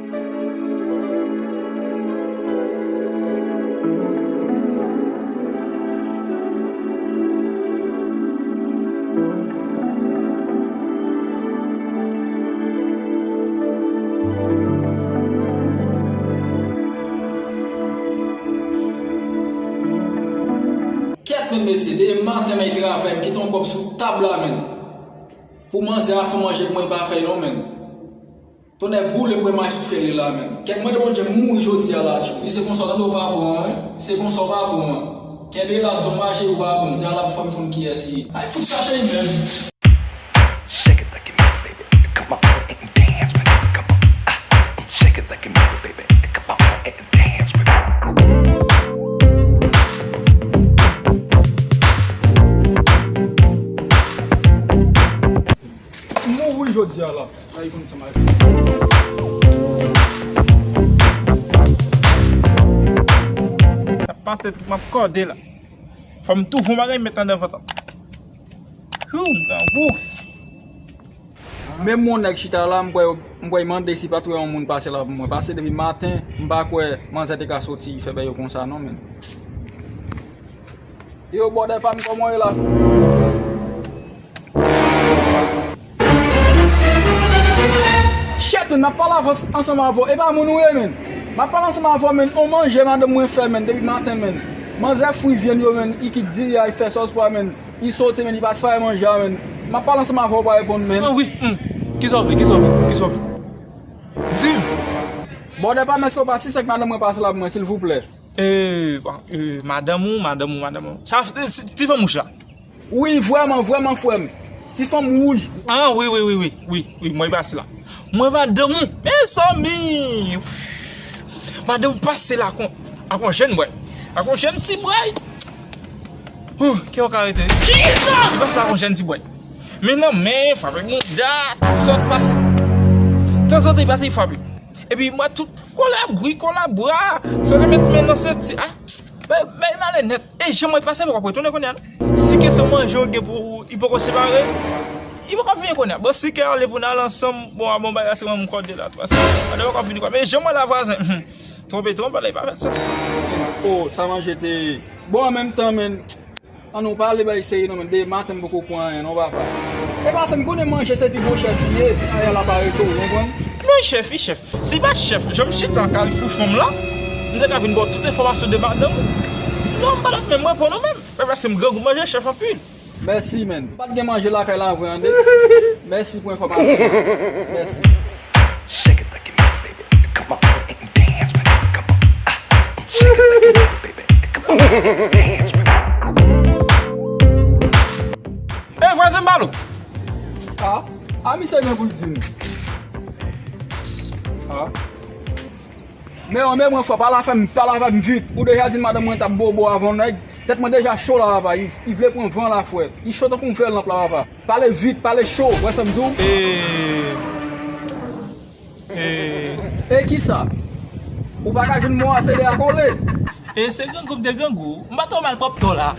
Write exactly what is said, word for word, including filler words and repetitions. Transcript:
Kèt, men mesye, demen maten m al travay, m kite yon kòb sou tab la, men. Pou manzè a fè manje pou mwen, li pa fè non, men. Tonnè boule m, mwen mache sou fè li la, men. Kèt, mande Bondye m mouri jodi a la, tjou. E se konsa w tande w pa bon an, wi. Se konsa w pa bon an. Kenbe la, donmaje ou pa bon. Dyab la pou fè m konn kiyès li ye. Ay, fout chache li menm. Shake it like you mean it, baby. Come on and dance with me. Come on. Ah, shake it like you mean it, baby. Come on and dance with me. M mouri jodi a la. Ay, konn sa m al fè. Sa pase tout m ap kòde la. Fò m twouve yon bagay m met anndan vant lan. Hou, m grangou. Menm yon nèg chita la, m kwè, m kwè mande si pa t wè yon moun pase la pou mwen. Pase depi maten, m pa kwè manzè te ka soti fè bèy yo konsa non, men. Yo, bòdè pa m, kòman w ye la? Shit, men, m ap pale avans-, ansanm avè w. E pa moun ou ye, men. M ap pale ansanm avè w, men. On manje madanm mwen fè, men, depi maten, men. Manzè fri vyann yo, men. I kit diri a, i fè sòs pwa, men. I sote, men. I pa sipaye manje a, men. M ap pale ansanm avè w, w pa reponn, men. Ah, wi, hmm. Kisa w vle, kisa w vle, kisa w vle? Di m. Bòdè pa m, èske w pa sispèk madanm mwen pase la pou mwen, silvouplè? E, bon, e, madanm ou, madanm ou, madanm ou. Sa, ti, ti fanm wouj la. Wi, vrèman, vrèman, frè m. Ti fanm wouj. Ah, wi, wi, wi, wi, wi, wi, mwen pase la. Mwen madanm ou. Mezanmi! Madanm ou pase la kon, ak yon jèn bway. Ak yon jèn ti bway. Huh, kè w ka rete. Jesus! Li pase la ak yon jèn ti bway. Men nan men, frape mouda, tout sòt pase. Tanzantan, li pase, li frape. Epi mwen tout Kòlabri, kòlabra, sa te met men nan senti. Ah, bay, bay male nèt. E jan mwen pase, poko ap retounen kounye a, non. Si ke se manje yo gen pou, li poko separe, li poko ap vini kounye a. Bon, si ke ale pou n al ansanm, bon, a bon, bagay la, se mwen m kòde la, tou, paske ale poko ap vini kwa. Men jan mwen la, vwazen, hmm, twonpe, twonpe, la, li pa fèt sa. Oh, sa manje te bon, an menm tan, men, An nou pale bay serye non, men, demen maten m poko pran anyen non, papa. E pase m konnen manje se pi bon chèf li ye, ayè la pa rete, ou konprann? Men chèf, wi chèf. Si pa chèf, jan m chita kalifoufon m la, m te ka vin ba w tout enfòmasyon de madanm ou. Non, m pa t ap menm reponn ou menm. E pase m grangou manje chèf anpil. Mèsi, men. Pa t gen manje lakay la vre, tande. Mèsi pou enfòmasyon. Mèsi. Shake it like you mean it, baby. Come on and dance with me. Come on. Ah. Shake it like you mean it, baby. Come on and dance with me. Ey, vwazen Balo! Ah? Ah, misye gen pou l di m. Ah. Men, men mwen fò, pale avè m, pale avè m vit. Ou deja di madanm mwen t ap bobo avè yon nèg. Tèt mwen deja cho la, papa. Li, li vle pran van la, frè. Li cho tankou yon vè lanp la, papa. Pale vit, pale cho, wè sa m di w? E, e. E kisa? Ou pa ka jwenn mo a, se de a kole. E se grangou m te grangou. M pa twò malpwòp twò la.